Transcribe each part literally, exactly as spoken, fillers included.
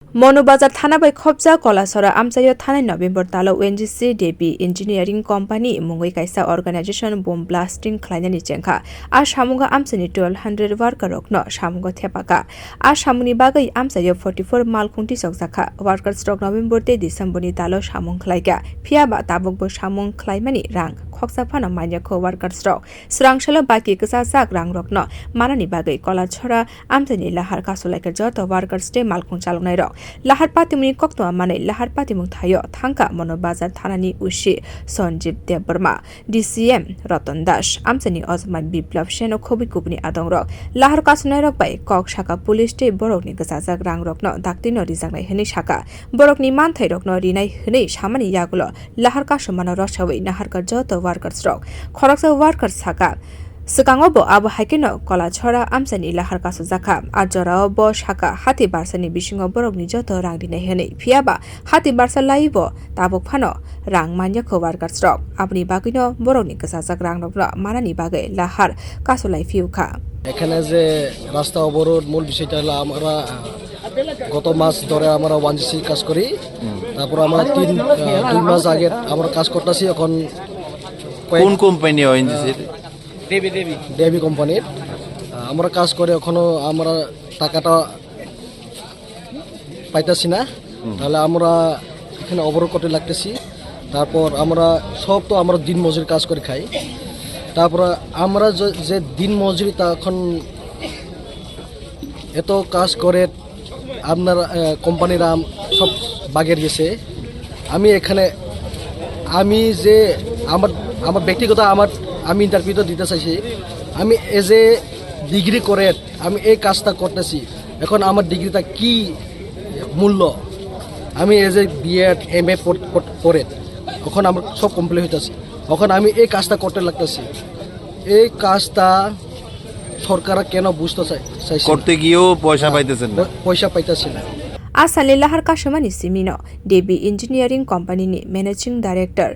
Monobazar thana bai khopjak Kolasora amchaio thanai November talo O N G C Devi Engineering Company mungwi kaisa organization bomb blasting khlainani chengkha. A samungo amchaini twelve hundred worker rokno samungo thepakha. A samungni bagwi amchaio forty-four malkhung tisokjakha. Workers rok November tei December ni talo samung khlaikha. Phiyaba tabukbo samung khlaimani rang khoksa phano manyakho workers rok. Swrangsalo baki kwchajak rang rokno manani bagwi Kolasora amchaini lahar kasulaikha joto workers tei malkhung chaloknai rok. Lahar patimungni koktwma manwi lahar patimung thaio thangkha Monobazar thanani O C Sanjeev Debbarma, D C M Ratan Das, amchaini ojma Biplab Seno khobwi kubuni adongrok. Lahar kasumnairok bai kok saka police tei borokni kwchajak rangrokno daktino rijaknai hwnwi saka. Borokni manthairokno rinai hwnwi samani yagulo lahar kasumano rwsawi naharkha joto workers rok. Khoroksa workers saka, swkango bo abo hai kheno Kolasora amchaini lahar kasujakha. A jorao bo saka, hati barsani bisingo borokni joto rang rinai hwnwi. Phiyaba hati barsa laiwi bo tabuk phano rang manya kho workers rok. Aboni bagwino borokni kwchajak rangrokno manani bagwi lahar kasulai phiyokha. এখানে যে রাস্তা অবরোধ, মূল বিষয়টা হলো আমরা, আহ, গত মাস ধরে আমরা ওয়ান জি সি কাজ করি। তারপর আমরা তিন, আহ, দুই মাস আগে আমরা কাজ করতেছি। এখন কয়েক কোন কোম্পানি ওএনজিসি? দেবী, দেবী। দেবী কোম্পানির। আহ, আমরা কাজ করে এখনো আমরা টাকাটা পাইতাছি না। তাহলে আমরা এখানে অবরোধ করতে লাগতেছি। তারপর আমরা সব তো আমরা দিন মজুরি কাজ করে খাই। তারপর আমরা যে, যে দিন মজুরি, তা এখন এত কাজ করে আপনার, আহ, কোম্পানির আম-, সব বাগের গেছে। আমি এখানে, আমি যে আমার, আমার ব্যক্তিগত আমার, আমি ইন্টারভিউটা দিতে চাইছি। আমি এজ এ ডিগ্রি করে আমি এই কাজটা করতেছি। এখন আমার ডিগ্রিটা কি মূল্য? আমি এজ এ বিএড, এমএ পড়-, পড়-, পড়ে এখন আমার সব কমপ্লিট হইতাছে। এখন আমি এই কাজটা করতে লাগতেছি। এই কাজটা সরকার কেন বুঝতে চাই-, চাইছে না? করতে গিয়েও পয়সা হ্যাঁ, পাইতেছেন না। প-, পয়সা পাইতেছে না। A salni lahar kasumani simino Devi Engineering Company ni Managing Director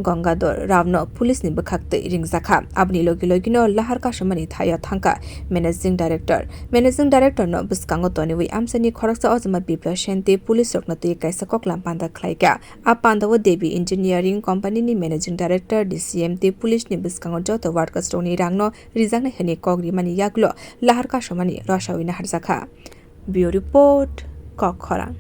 Gangadhar Rao no police ni bwkhak twi ringjakha. Aboni logi logi no lahar kasumani thaio thangkha Managing Director. Managing Director no bwskango toniwi amchaini khoroksa ojma Bipra Sen tei police rokno twi kaisa koklam panda khlaikha. A pandao Devi Engineering Company ni Managing Director, D C M tei police ni bwskango joto workers rokni rangno rijaknai hwnwi kok rimani yagulo lahar kasumani rwsawi naharjakha. Bureau Report, Kok Khorang.